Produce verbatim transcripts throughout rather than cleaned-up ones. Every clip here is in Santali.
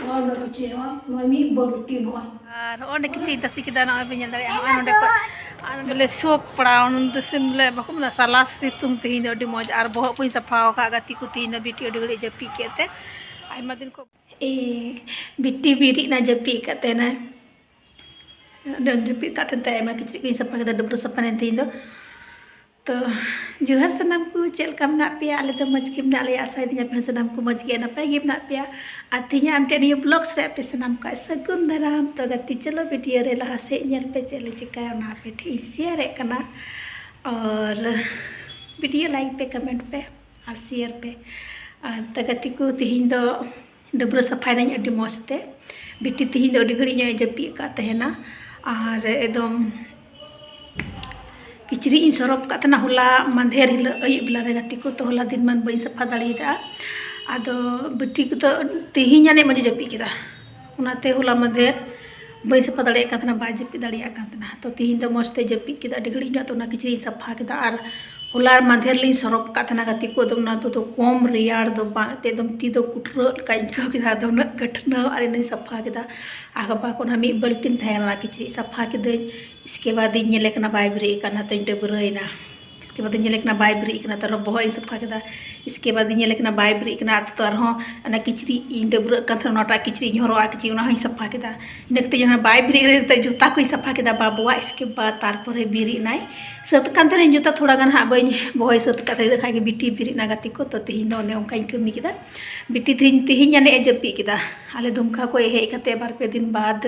ᱱᱚᱜᱼᱚᱭ ᱱᱚᱣᱟ ᱠᱤᱪᱨᱤᱡ, ᱱᱚᱜᱼᱚᱭ, ᱱᱚᱜᱼᱚᱭ ᱢᱤᱫ ᱵᱟᱹᱞᱴᱤ, ᱱᱚᱜᱼᱚᱭ᱾ ᱟᱨ ᱦᱚᱸᱜᱼᱚᱭ ᱚᱸᱰᱮ ᱠᱤᱪᱨᱤᱡ ᱤᱧ ᱛᱟᱥᱮ ᱠᱮᱫᱟ, ᱱᱚᱜᱼᱚᱭ ᱵᱮᱱ ᱧᱮᱞ ᱫᱟᱲᱮᱭᱟᱜᱼᱟ, ᱱᱚᱜᱼᱚᱭ ᱱᱚᱸᱰᱮ ᱠᱷᱚᱱ, ᱟᱨ ᱱᱚᱸᱰᱮ ᱞᱮ ᱥᱳᱠ ᱯᱟᱲᱟᱣ, ᱱᱚᱸᱰᱮ ᱥᱮ ᱵᱚᱞᱮ ᱵᱟᱠᱚ ᱢᱮᱱᱟ ᱥᱟᱞᱟ ᱥᱤᱛᱩᱝ ᱛᱮᱦᱮᱧ ᱫᱚ ᱟᱹᱰᱤ ᱢᱚᱡᱽ, ᱟᱨ ᱵᱚᱦᱚᱜ ᱠᱚᱧ ᱥᱟᱯᱷᱟ ᱟᱠᱟᱫ ᱜᱟᱛᱮ ᱠᱚ, ᱛᱮᱦᱮᱧ ᱫᱚ ᱵᱤᱴᱤ ᱟᱹᱰᱤ ᱜᱷᱟᱹᱲᱤᱡ ᱡᱟᱹᱯᱤᱫ ᱠᱮᱫ ᱛᱮ, ᱟᱭᱢᱟ ᱫᱤᱱ ᱠᱷᱚᱱ᱾ ᱮ, ᱵᱤᱴᱤ ᱵᱮᱨᱮᱫ ᱮᱱᱟ, ᱡᱟᱹᱯᱤᱫ ᱟᱠᱟᱫ ᱛᱟᱦᱮᱱᱟᱭ᱾ ᱟᱫᱚ ᱡᱟᱹᱯᱤᱫ ᱟᱠᱟᱫ ᱛᱟᱦᱮᱱ ᱛᱮ ᱟᱭᱢᱟ ᱠᱤᱪᱨᱤᱡ ᱠᱚᱧ ᱥᱟᱯᱷᱟ ᱠᱮᱫᱟ, ᱰᱟᱹᱵᱽᱨᱟᱹ ᱥᱟᱯᱷᱟ ᱞᱮᱱ ᱛᱮᱦᱮᱧ ᱫᱚ᱾ ᱛᱚ, ᱡᱚᱦᱟᱨ ᱥᱟᱱᱟᱢ ᱠᱚ, ᱪᱮᱫ ᱞᱮᱠᱟ ᱢᱮᱱᱟᱜ ᱯᱮᱭᱟ? ᱟᱞᱮ ᱫᱚ ᱢᱚᱡᱽ ᱜᱮ ᱢᱮᱱᱟᱜ ᱞᱮᱭᱟ, ᱟᱥᱟᱭᱮᱫᱟᱹᱧ ᱟᱯᱮ ᱦᱚᱸ ᱥᱟᱱᱟᱢ ᱠᱚ ᱢᱚᱡᱽ ᱜᱮ ᱱᱟᱯᱟᱭ ᱜᱮ ᱢᱮᱱᱟᱜ ᱯᱮᱭᱟ᱾ ᱟᱨ ᱛᱮᱦᱮᱧᱟᱜ ᱟᱢ ᱴᱷᱮᱱ ᱱᱤᱭᱟᱹ vlog ᱨᱮ ᱟᱯᱮ ᱥᱟᱱᱟᱢ ᱠᱚ ᱥᱟᱹᱜᱩᱱ ᱫᱟᱨᱟᱢ᱾ ᱛᱚ ᱜᱟᱛᱮ, ᱪᱚᱞᱚ video ᱨᱮ ᱞᱟᱦᱟ ᱥᱮᱫ ᱧᱮᱞ ᱯᱮ, ᱪᱮᱫ ᱞᱮ ᱪᱤᱠᱟᱹᱭᱟ ᱚᱱᱟ ᱟᱯᱮ ᱴᱷᱮᱱ ᱤᱧ share ᱮᱫ ᱠᱟᱱᱟ᱾ ᱟᱨ video like ᱯᱮ, comment ᱯᱮ ᱟᱨ share ᱯᱮ᱾ ᱟᱨ ᱛᱚ ᱜᱟᱛᱮ ᱠᱚ, ᱛᱮᱦᱮᱧ ᱫᱚ ᱰᱟᱹᱵᱽᱨᱟᱹ ᱥᱟᱯᱷᱟᱭᱮᱱᱟᱹᱧ ᱟᱹᱰᱤ ᱢᱚᱡᱽ ᱛᱮ᱾ ᱵᱤᱴᱤ ᱛᱮᱦᱮᱧ ᱫᱚ ᱟᱹᱰᱤ ᱜᱷᱟᱹᱲᱤᱡ ᱧᱚᱜ ᱮ ᱡᱟᱹᱯᱤᱫ ᱟᱠᱟᱫ ᱛᱟᱦᱮᱱᱟ, ᱟᱨ ᱮᱠᱫᱚᱢ ᱠᱤᱪᱨᱤᱡ ᱤᱧ ᱥᱚᱨᱚᱯ ᱟᱠᱟᱫ ᱛᱟᱦᱮᱱᱟ ᱦᱚᱞᱟ ᱢᱟᱫᱷᱮᱨ ᱦᱤᱞᱳᱜ ᱟᱹᱭᱩᱵ ᱵᱮᱞᱟ ᱨᱮ ᱜᱟᱛᱮ ᱠᱚ, ᱛᱚ ᱦᱚᱞᱟ ᱫᱤᱱ ᱢᱟᱱ ᱵᱟᱹᱧ ᱥᱟᱯᱷᱟ ᱫᱟᱲᱮᱭᱟᱫᱟ᱾ ᱟᱫᱚ ᱵᱤᱴᱤ ᱠᱚᱫᱚ ᱛᱮᱦᱮᱧ ᱟᱹᱱᱤᱡ ᱢᱚᱡᱽ ᱮ ᱡᱟᱹᱯᱤᱫ ᱠᱮᱫᱟ, ᱚᱱᱟᱛᱮ ᱦᱚᱞᱟ ᱢᱟᱫᱷᱮᱨ ᱵᱟᱹᱧ ᱥᱟᱯᱷᱟ ᱫᱟᱲᱮᱭᱟᱜ ᱠᱟᱱ ᱛᱟᱦᱮᱱᱟ, ᱵᱟᱭ ᱡᱟᱹᱯᱤᱫ ᱫᱟᱲᱮᱭᱟᱜ ᱠᱟᱱ ᱛᱟᱦᱮᱱᱟ᱾ ᱛᱚ ᱛᱮᱦᱮᱧ ᱫᱚ ᱢᱚᱡᱽ ᱛᱮ ᱡᱟᱹᱯᱤᱫ ᱠᱮᱫᱟ, ᱟᱹᱰᱤ ᱜᱷᱟᱹᱲᱤᱡ ᱧᱚᱜ ᱛᱮ ᱚᱱᱟ ᱠᱤᱪᱨᱤᱡ ᱤᱧ ᱥᱟᱯᱷᱟ ᱠᱮᱫᱟ᱾ ᱟᱨ ᱦᱚᱞᱟ ᱢᱟᱫᱷᱮᱨ ᱞᱤᱧ ᱥᱚᱨᱚᱯ ᱟᱠᱟᱫ ᱛᱟᱦᱮᱱᱟ ᱜᱟᱛᱮ ᱠᱚ, ᱟᱫᱚ ᱚᱱᱟ ᱫᱚ ᱠᱚᱢ ᱨᱮᱭᱟᱲ ᱫᱚ ᱵᱟᱝ ᱮᱱᱛᱮᱫ, ᱮᱠᱫᱚᱢ ᱛᱤ ᱫᱚ ᱠᱩᱴᱨᱟᱹᱜ ᱞᱮᱠᱟᱧ ᱟᱹᱭᱠᱟᱹᱣ ᱠᱮᱫᱟ᱾ ᱟᱫᱚ ᱩᱱᱟᱹᱜ ᱠᱟᱹᱴᱷᱱᱟᱹᱣ ᱟᱨ ᱤᱱᱟᱹᱧ ᱥᱟᱯᱷᱟ ᱠᱮᱫᱟ᱾ ᱟᱨ ᱜᱟᱯᱟ ᱠᱷᱚᱱ ᱦᱟᱸᱜ ᱢᱤᱫ ᱵᱟᱹᱞᱴᱤᱱ ᱛᱟᱦᱮᱸ ᱞᱮᱱᱟ ᱠᱤᱪᱨᱤᱡ ᱥᱟᱯᱷᱟ ᱠᱤᱫᱟᱹᱧ᱾ ᱤᱥᱠᱮ ᱵᱟᱫ ᱤᱧ ᱧᱮᱞᱮ ᱠᱟᱱᱟ ᱵᱟᱭ ᱵᱮᱨᱮᱫ ᱟᱠᱟᱱᱟ, ᱛᱚᱧ ᱰᱟᱹᱵᱽᱨᱟᱹᱭᱮᱱᱟ᱾ ᱤᱥᱠᱮ ᱵᱟᱫ ᱤᱧ ᱧᱮᱞᱮ ᱠᱟᱱᱟ ᱵᱟᱭ ᱵᱮᱨᱮᱫ ᱟᱠᱟᱱᱟ, ᱛᱟᱨᱯᱚᱨ ᱵᱚᱦᱚᱜ ᱤᱧ ᱥᱟᱯᱷᱟ ᱠᱮᱫᱟ᱾ ᱤᱥᱠᱮ ᱵᱟᱫ ᱤᱧ ᱧᱮᱞᱮ ᱠᱟᱱᱟ ᱵᱟᱭ ᱵᱮᱨᱮᱫ ᱟᱠᱟᱱᱟ, ᱟᱫᱚ ᱛᱚ ᱟᱨᱦᱚᱸ ᱚᱱᱟ ᱠᱤᱪᱨᱤᱡ ᱤᱧ ᱰᱟᱹᱵᱽᱨᱟᱹᱜ ᱠᱟᱱ ᱛᱟᱦᱮᱱᱟ, ᱚᱱᱟᱴᱟᱜ ᱠᱤᱪᱨᱤᱡ ᱤᱧ ᱦᱚᱨᱚᱜ ᱟᱜ ᱠᱤᱪᱨᱤᱡ, ᱚᱱᱟ ᱦᱚᱸᱧ ᱥᱟᱯᱷᱟ ᱠᱮᱫᱟ᱾ ᱤᱱᱟᱹ ᱠᱟᱛᱮ ᱡᱚᱠᱷᱚᱱ ᱵᱟᱭ ᱵᱮᱨᱮᱫ ᱠᱟᱱᱟ, ᱡᱩᱛᱟ ᱠᱚᱧ ᱥᱟᱯᱷᱟ ᱠᱮᱫᱟ ᱵᱟᱵᱩᱣᱟᱜ᱾ ᱤᱥᱠᱮ ᱵᱟᱫ ᱛᱟᱨᱯᱚᱨᱮ ᱵᱮᱨᱮᱫ ᱮᱱᱟᱭ᱾ ᱥᱟᱹᱛ ᱠᱟᱱ ᱛᱟᱦᱮᱱᱟᱹᱧ, ᱡᱩᱛᱟ ᱛᱷᱚᱲᱟ ᱜᱟᱱ ᱦᱟᱸᱜ ᱵᱟᱹᱧ ᱵᱚᱦᱚᱭ ᱥᱟᱹᱛ ᱠᱟᱫ ᱛᱟᱦᱮᱸ ᱠᱷᱟᱡ ᱜᱮ ᱵᱤᱴᱤ ᱵᱮᱨᱮᱫ ᱮᱱᱟ ᱜᱟᱛᱮ ᱠᱚ᱾ ᱛᱚ ᱛᱮᱦᱮᱧ ᱫᱚ ᱚᱱᱮ ᱚᱱᱠᱟᱧ ᱠᱟᱹᱢᱤ ᱠᱮᱫᱟ᱾ ᱵᱤᱴᱤ ᱛᱮᱦᱮᱧ, ᱛᱮᱦᱮᱧ ᱟᱹᱱᱤᱡ ᱮ ᱡᱟᱹᱯᱤᱫ ᱠᱮᱫᱟ᱾ ᱟᱞᱮ ᱫᱩᱢᱠᱟ ᱠᱷᱚᱱ ᱦᱮᱡ ᱠᱟᱛᱮ ᱵᱟᱨ ᱯᱮ ᱫᱤᱱ ᱵᱟᱫ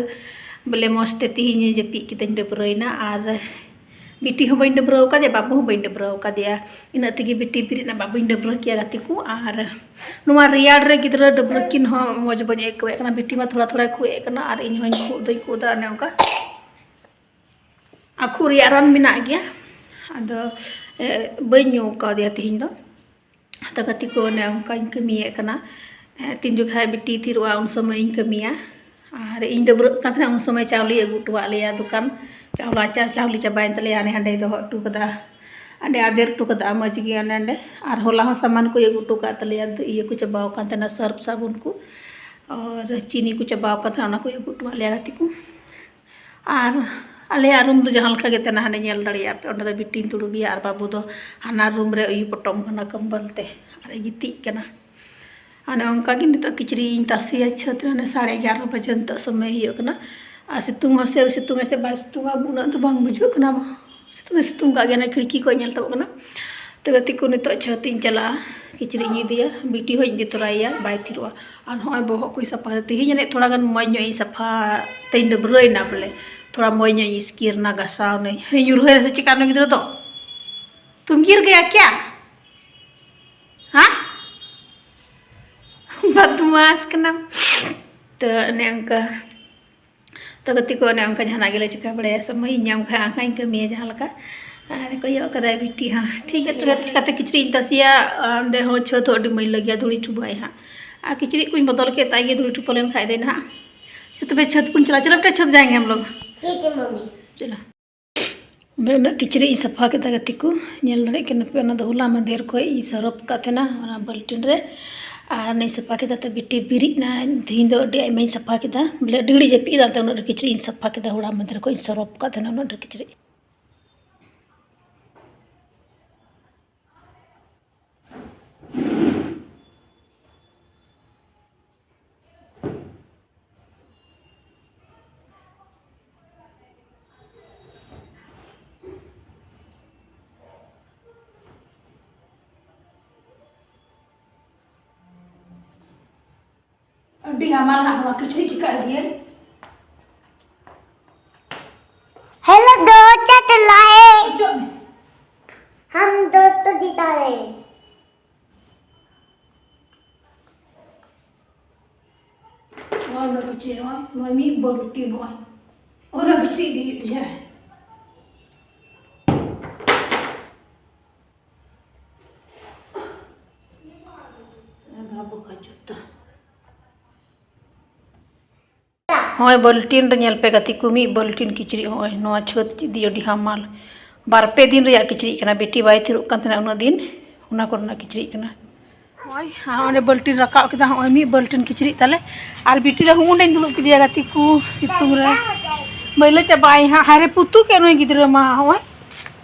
ᱵᱚᱞᱮ ᱢᱚᱡᱽ ᱛᱮ ᱛᱮᱦᱮᱧ ᱮ ᱡᱟᱹᱯᱤᱫ ᱠᱮᱫᱟᱹᱧ, ᱰᱟᱹᱵᱽᱨᱟᱹᱭᱮᱱᱟ᱾ ᱟᱨ ᱵᱤᱴᱤ ᱦᱚᱸ ᱵᱟᱹᱧ ᱰᱟᱹᱵᱽᱨᱟᱹᱣ ᱟᱠᱟᱫᱮᱭᱟ, ᱵᱟᱹᱵᱩ ᱦᱚᱸ ᱵᱟᱹᱧ ᱰᱟᱹᱵᱽᱨᱟᱹᱣ ᱟᱠᱟᱫᱮᱭᱟ᱾ ᱤᱱᱟᱹᱜ ᱛᱮᱜᱮ ᱵᱤᱴᱤ ᱵᱮᱨᱮᱫ ᱮᱱᱟ, ᱵᱟᱹᱵᱩᱧ ᱰᱟᱹᱵᱽᱨᱟᱹ ᱠᱮᱭᱟ ᱜᱟᱛᱮ ᱠᱚ᱾ ᱟᱨ ᱱᱚᱣᱟ ᱨᱮᱭᱟᱲ ᱨᱮ ᱜᱤᱫᱽᱨᱟᱹ ᱰᱟᱹᱵᱽᱨᱟᱹ ᱠᱤᱱ ᱦᱚᱸ ᱢᱚᱡᱽ ᱵᱟᱹᱧ ᱟᱹᱭᱠᱟᱹᱣᱮᱫ ᱠᱟᱱᱟ᱾ ᱵᱤᱴᱤ ᱢᱟ ᱛᱷᱚᱲᱟ ᱛᱷᱚᱲᱟᱭ ᱠᱷᱩᱜ ᱮᱫ ᱠᱟᱱᱟ ᱟᱨ ᱤᱧ ᱦᱚᱸᱧ ᱠᱷᱩᱜ ᱫᱚᱧ ᱠᱷᱩᱜ ᱮᱫᱟ, ᱚᱱᱮ ᱚᱱᱠᱟ᱾ ᱟᱨ ᱠᱷᱩᱜ ᱨᱮᱭᱟᱜ ᱨᱟᱱ ᱢᱮᱱᱟᱜ ᱜᱮᱭᱟ, ᱟᱫᱚ, ᱮ, ᱵᱟᱹᱧ ᱧᱩ ᱠᱟᱣᱫᱮᱭᱟ ᱛᱮᱦᱮᱧ ᱫᱚ᱾ ᱟᱫᱚ ᱜᱟᱛᱮ ᱠᱚ, ᱚᱱᱮ ᱚᱱᱠᱟᱧ ᱠᱟᱹᱢᱤᱭᱮᱫ ᱠᱟᱱᱟ᱾ ᱮ, ᱛᱤᱱ ᱡᱚᱠᱷᱟᱡ ᱵᱤᱴᱤ ᱛᱷᱤᱨᱚᱜᱼᱟ, ᱩᱱ ᱥᱚᱢᱚᱭ ᱤᱧ ᱠᱟᱹᱢᱤᱭᱟ᱾ ᱟᱨ ᱤᱧ ᱰᱟᱹᱵᱽᱨᱟᱹᱜ ᱠᱟᱱ ᱛᱟᱦᱮᱱᱟ, ᱩᱱ ᱥᱚᱢᱚᱭ ᱪᱟᱣᱞᱮ ᱟᱹᱜᱩ ᱦᱚᱴᱚᱣᱟᱜ ᱞᱮᱭᱟ ᱫᱚᱠᱟᱱ᱾ ᱪᱟᱣᱞᱟ ᱪᱟ-, ᱪᱟᱣᱞᱮ ᱪᱟᱵᱟᱭᱮᱱ ᱛᱟᱞᱮᱭᱟ, ᱦᱟᱱᱮ ᱦᱟᱸᱰᱮᱭ ᱫᱚᱦᱚ ᱦᱚᱴᱚ ᱠᱟᱫᱟ, ᱦᱟᱸᱰᱮ ᱟᱫᱮᱨ ᱦᱚᱴᱚ ᱠᱟᱫᱟ ᱢᱚᱡᱽ ᱜᱮ ᱦᱟᱸᱰᱮ ᱱᱟᱸᱰᱮ᱾ ᱟᱨ ᱦᱚᱞᱟ ᱦᱚᱸ ᱥᱟᱢᱟᱱ ᱠᱚᱭ ᱟᱹᱜᱩ ᱦᱚᱴᱚ ᱠᱟᱜ ᱛᱟᱞᱮᱭᱟ, ᱤᱭᱟᱹ ᱠᱚ ᱪᱟᱵᱟᱣ ᱟᱠᱟᱱ ᱛᱟᱦᱮᱱᱟ, ᱥᱟᱨᱯ ᱥᱟᱵᱚᱱ ᱠᱚ᱾ ᱟᱨ ᱪᱤᱱᱤ ᱠᱚ ᱪᱟᱵᱟᱣ ᱟᱠᱟᱱ ᱛᱟᱦᱮᱱᱟ, ᱚᱱᱟ ᱠᱚ ᱟᱹᱜᱩ ᱦᱚᱴᱚᱣᱟᱜ ᱞᱮᱭᱟ ᱜᱟᱛᱮ ᱠᱚ᱾ ᱟᱨ ᱟᱞᱮᱭᱟᱜ ᱨᱩᱢ ᱫᱚ ᱡᱟᱦᱟᱸ ᱞᱮᱠᱟ ᱜᱮ ᱛᱟᱦᱮᱱᱟ, ᱦᱟᱸᱰᱮ ᱧᱮᱞ ᱫᱟᱲᱮᱭᱟᱜᱼᱟ ᱯᱮ, ᱚᱸᱰᱮ ᱫᱚ ᱵᱤᱴᱤᱧ ᱫᱩᱲᱩᱵᱮᱭᱟ ᱟᱨ ᱵᱟᱹᱵᱩ ᱫᱚ ᱦᱟᱱᱟ ᱨᱩᱢ ᱨᱮ ᱩᱭᱩ ᱯᱚᱴᱚᱢ ᱠᱟᱱᱟ ᱠᱚᱢᱵᱚᱞ ᱛᱮ ᱟᱨ ᱮ ᱜᱤᱛᱤᱡ ᱠᱟᱱᱟ᱾ ᱚᱱᱮ ᱚᱱᱠᱟ ᱜᱮ ᱱᱤᱛᱚᱜ ᱠᱤᱪᱨᱤᱡ ᱤᱧ ᱛᱟᱥᱮᱭᱟ ᱪᱷᱟᱹᱛ ᱨᱮ, ᱚᱱᱮ ᱥᱟᱲᱮ ᱮᱜᱟᱨᱚ ᱵᱟᱡᱮ ᱱᱤᱛᱚᱜ ᱥᱚᱢᱚᱭ ᱦᱩᱭᱩᱜ ᱠᱟᱱᱟ᱾ ᱟᱨ ᱥᱤᱛᱩᱝ ᱦᱚᱸ ᱥᱮ ᱥᱤᱛᱩᱝ ᱟᱭ ᱥᱮ ᱵᱟᱭ ᱥᱤᱛᱩᱝᱟ, ᱩᱱᱟᱹᱜ ᱫᱚ ᱵᱟᱝ ᱵᱩᱡᱷᱟᱹᱜ ᱠᱟᱱᱟ᱾ ᱥᱤᱛᱩᱝ ᱫᱚ ᱥᱤᱛᱩᱝ ᱠᱟᱜ ᱜᱮᱭᱟ, ᱚᱱᱟ ᱠᱷᱤᱲᱠᱤ ᱠᱷᱚᱱ ᱧᱮᱞ ᱛᱟᱵᱚᱜ ᱠᱟᱱᱟ᱾ ᱛᱚ ᱜᱟᱛᱮ ᱠᱚ, ᱱᱤᱛᱚᱜ ᱪᱷᱟᱹᱛ ᱤᱧ ᱪᱟᱞᱟᱜᱼᱟ, ᱠᱤᱪᱨᱤᱡ ᱤᱧ ᱤᱫᱤᱭᱟ, ᱵᱤᱴᱤ ᱦᱚᱸᱧ ᱤᱫᱤ ᱛᱚᱨᱟᱭᱮᱭᱟ, ᱵᱟᱭ ᱛᱷᱤᱨᱚᱜᱼᱟ᱾ ᱟᱨ ᱱᱚᱜᱼᱚᱭ ᱵᱚᱦᱚᱜ ᱠᱚᱧ ᱥᱟᱯᱷᱟ ᱠᱮᱫᱟ᱾ ᱛᱮᱦᱮᱧ ᱡᱟᱹᱱᱤᱡ ᱛᱷᱚᱲᱟ ᱜᱟᱱ ᱢᱚᱡᱽ ᱧᱚᱜ ᱤᱧ ᱥᱟᱯᱷᱟ ᱛᱮᱧ ᱰᱟᱹᱵᱽᱨᱟᱹᱭᱮᱱᱟ ᱵᱚᱞᱮ, ᱛᱷᱚᱲᱟ ᱢᱚᱡᱽ ᱧᱚᱜ ᱤᱧ ᱤᱥᱠᱤᱨ ᱮᱱᱟ, ᱜᱟᱥᱟᱣ ᱱᱟᱹᱧ᱾ ᱦᱟᱱᱮ ᱧᱩᱨᱦᱟᱹᱭᱮᱱᱟ ᱥᱮ ᱪᱤᱠᱟ ᱱᱩᱭ ᱜᱤᱫᱽᱨᱟᱹ ᱫᱚ? ᱛᱩᱢ ᱜᱤᱨ ᱜᱟᱭᱟ ᱠᱭᱟ? ᱦᱮᱸ, ᱵᱟᱫᱢᱟᱥ ᱠᱟᱱᱟᱢ᱾ ᱛᱚ ᱚᱱᱮ ᱚᱱᱠᱟ, ᱛᱚ ᱜᱟᱛᱮ ᱠᱚ, ᱚᱱᱮ ᱚᱱᱠᱟ ᱡᱟᱦᱟᱱᱟᱜ ᱜᱮᱞᱮ ᱪᱤᱠᱟ ᱵᱟᱲᱟᱭᱟ, ᱥᱚᱢᱚᱭ ᱤᱧ ᱧᱟᱢ ᱠᱷᱟᱱ ᱟᱸᱠᱷᱟᱧ ᱠᱟᱹᱢᱤᱭᱟ ᱡᱟᱦᱟᱸ ᱞᱮᱠᱟ᱾ ᱟᱨ ᱠᱚᱭᱚᱜ ᱠᱟᱫᱟᱭ ᱵᱤᱴᱤ ᱦᱚᱸ᱾ ᱴᱷᱤᱠ ᱜᱮᱭᱟ, ᱛᱚ ᱪᱤᱠᱟᱛᱮ ᱠᱤᱪᱨᱤᱡ ᱤᱧ ᱛᱟᱥᱮᱭᱟ, ᱚᱸᱰᱮ ᱦᱚᱸ ᱪᱷᱟᱹᱛ ᱦᱚᱸ ᱟᱹᱰᱤ ᱢᱟᱹᱭᱞᱟᱹ ᱜᱮᱭᱟ, ᱫᱷᱩᱲᱤ ᱴᱷᱩᱵᱟᱹᱭ ᱦᱟᱸᱜ᱾ ᱟᱨ ᱠᱤᱪᱨᱤᱡ ᱠᱚᱧ ᱵᱚᱫᱚᱞ ᱠᱮᱫ ᱛᱟᱭ ᱜᱮ, ᱫᱷᱩᱲᱤ ᱴᱷᱩᱯᱟᱹ ᱞᱮᱱ ᱠᱷᱟᱡ ᱫᱚ ᱱᱟᱦᱟᱜ᱾ ᱪᱚ ᱛᱚᱵᱮ ᱪᱷᱟᱹᱛ ᱵᱚᱱ ᱪᱟᱞᱟᱜᱼᱟ, ᱪᱚᱞᱚ ᱵᱮᱴᱟ ᱪᱷᱟᱹᱛ ᱡᱟᱭᱮᱸᱜᱮ ᱦᱟᱢ ᱞᱳᱜ᱾ ᱴᱷᱤᱠ ᱦᱮ ᱢᱟᱢᱤ᱾ ᱪᱚᱞᱚ᱾ ᱚᱸᱰᱮ ᱩᱱᱟᱹᱜ ᱠᱤᱪᱨᱤᱡ ᱤᱧ ᱥᱟᱯᱷᱟ ᱠᱮᱫᱟ ᱜᱟᱛᱮ ᱠᱚ, ᱧᱮᱞ ᱫᱟᱲᱮᱭᱟᱜ ᱠᱟᱱᱟ ᱯᱮ, ᱚᱱᱟ ᱫᱚ ᱦᱚᱞᱟ ᱢᱟᱫᱷᱮᱨ ᱠᱷᱚᱡ ᱤᱧ ᱥᱟᱨᱚᱯ ᱟᱠᱟᱫ ᱛᱟᱦᱮᱱᱟ ᱚᱱᱟ ᱵᱟᱹᱞᱴᱤᱱ ᱨᱮ᱾ ᱟᱨ ᱚᱱᱟᱧ ᱥᱟᱯᱷᱟ ᱠᱮᱫᱟ, ᱛᱚ ᱵᱤᱴᱤ ᱵᱮᱨᱮᱫ ᱮᱱᱟ, ᱛᱮᱦᱮᱧ ᱫᱚ ᱟᱹᱰᱤ ᱟᱭᱢᱟᱧ ᱥᱟᱯᱷᱟ ᱠᱮᱫᱟ, ᱵᱚᱞᱮ ᱟᱹᱰᱤ ᱜᱷᱟᱹᱲᱤᱡ ᱡᱟᱹᱯᱤᱫ ᱮᱫᱟ, ᱛᱚ ᱩᱱᱟᱹᱜ ᱰᱷᱮᱨ ᱠᱤᱪᱨᱤᱡ ᱤᱧ ᱥᱟᱯᱷᱟ ᱠᱮᱫᱟ, ᱦᱚᱞᱟ ᱢᱟᱫᱷᱮᱨ ᱠᱷᱚᱡ ᱤᱧ ᱥᱟᱨᱚᱯ ᱟᱠᱟᱫ ᱛᱟᱦᱮᱱᱟ ᱩᱱᱟᱹᱜ ᱰᱷᱮᱨ ᱠᱤᱪᱨᱤᱡ᱾ ᱟᱹᱰᱤ ᱦᱟᱢᱟᱞ ᱱᱟᱜ ᱱᱚᱣᱟ ᱠᱤᱪᱨᱤᱡ ᱪᱤᱠᱟᱹ ᱤᱫᱤᱭᱟᱹᱧ? हेलो दोस्त, चलाए। ᱚᱪᱚᱜ ᱢᱮ᱾ हम दोस्त जिता रहे। ᱱᱚᱜᱼᱚᱭ ᱱᱚᱣᱟ ᱠᱤᱪᱨᱤᱡ, ᱱᱚᱜᱼᱚᱭ, ᱱᱚᱜᱼᱚᱭ ᱢᱤᱫ ᱵᱟᱹᱞᱴᱤ, ᱱᱚᱜᱼᱚᱭ᱾ ᱚᱱᱟ ᱠᱤᱪᱨᱤᱡ ᱤᱫᱤ ᱦᱩᱭᱩᱜ ᱛᱤᱧᱟ᱾ ᱟᱨ ᱵᱟᱵᱩ ᱠᱷᱟᱡᱩᱨ ᱛᱟ᱾ ᱦᱚᱸᱜᱼᱚᱭ ᱵᱟᱹᱞᱴᱤᱱ ᱨᱮ ᱧᱮᱞ ᱯᱮ ᱜᱟᱛᱮ ᱠᱚ, ᱢᱤᱫ ᱵᱟᱹᱞᱴᱤᱱ ᱠᱤᱪᱨᱤᱡ, ᱦᱚᱸᱜᱼᱚᱭ ᱱᱚᱣᱟ ᱪᱷᱟᱹᱛ ᱤᱫᱤ ᱟᱹᱰᱤ ᱦᱟᱢᱟᱞ᱾ ᱵᱟᱨ ᱯᱮ ᱫᱤᱱ ᱨᱮᱭᱟᱜ ᱠᱤᱪᱨᱤᱡ ᱠᱟᱱᱟ, ᱵᱤᱴᱤ ᱵᱟᱭ ᱛᱷᱤᱨᱚᱜ ᱠᱟᱱ ᱛᱟᱦᱮᱱᱟ ᱩᱱᱟᱹᱜ ᱫᱤᱱ, ᱚᱱᱟ ᱠᱚᱨᱮᱱᱟᱜ ᱠᱤᱪᱨᱤᱡ ᱠᱟᱱᱟ᱾ ᱱᱚᱜᱼᱚᱭ, ᱟᱨ ᱚᱸᱰᱮ ᱵᱟᱹᱞᱴᱤᱱ ᱨᱟᱠᱟᱵ ᱠᱮᱫᱟ, ᱱᱚᱜᱼᱚᱭ ᱢᱤᱫ ᱵᱟᱹᱞᱴᱤᱱ ᱠᱤᱪᱨᱤᱡ ᱛᱟᱞᱮ᱾ ᱟᱨ ᱵᱤᱴᱤ ᱫᱚ ᱦᱩᱸᱰᱮᱧ ᱫᱩᱲᱩᱵ ᱠᱮᱫᱮᱭᱟ ᱜᱟᱛᱮ ᱠᱚ, ᱥᱤᱛᱩᱝ ᱨᱮ ᱵᱟᱹᱭᱞᱟᱹ ᱪᱟᱵᱟᱭ ᱦᱟᱸᱜ᱾ ᱦᱟᱭᱨᱮ ᱯᱩᱛᱩ ᱠᱮᱫ ᱱᱩᱭ ᱜᱤᱫᱽᱨᱟᱹ ᱢᱟ, ᱱᱚᱜᱼᱚᱭ᱾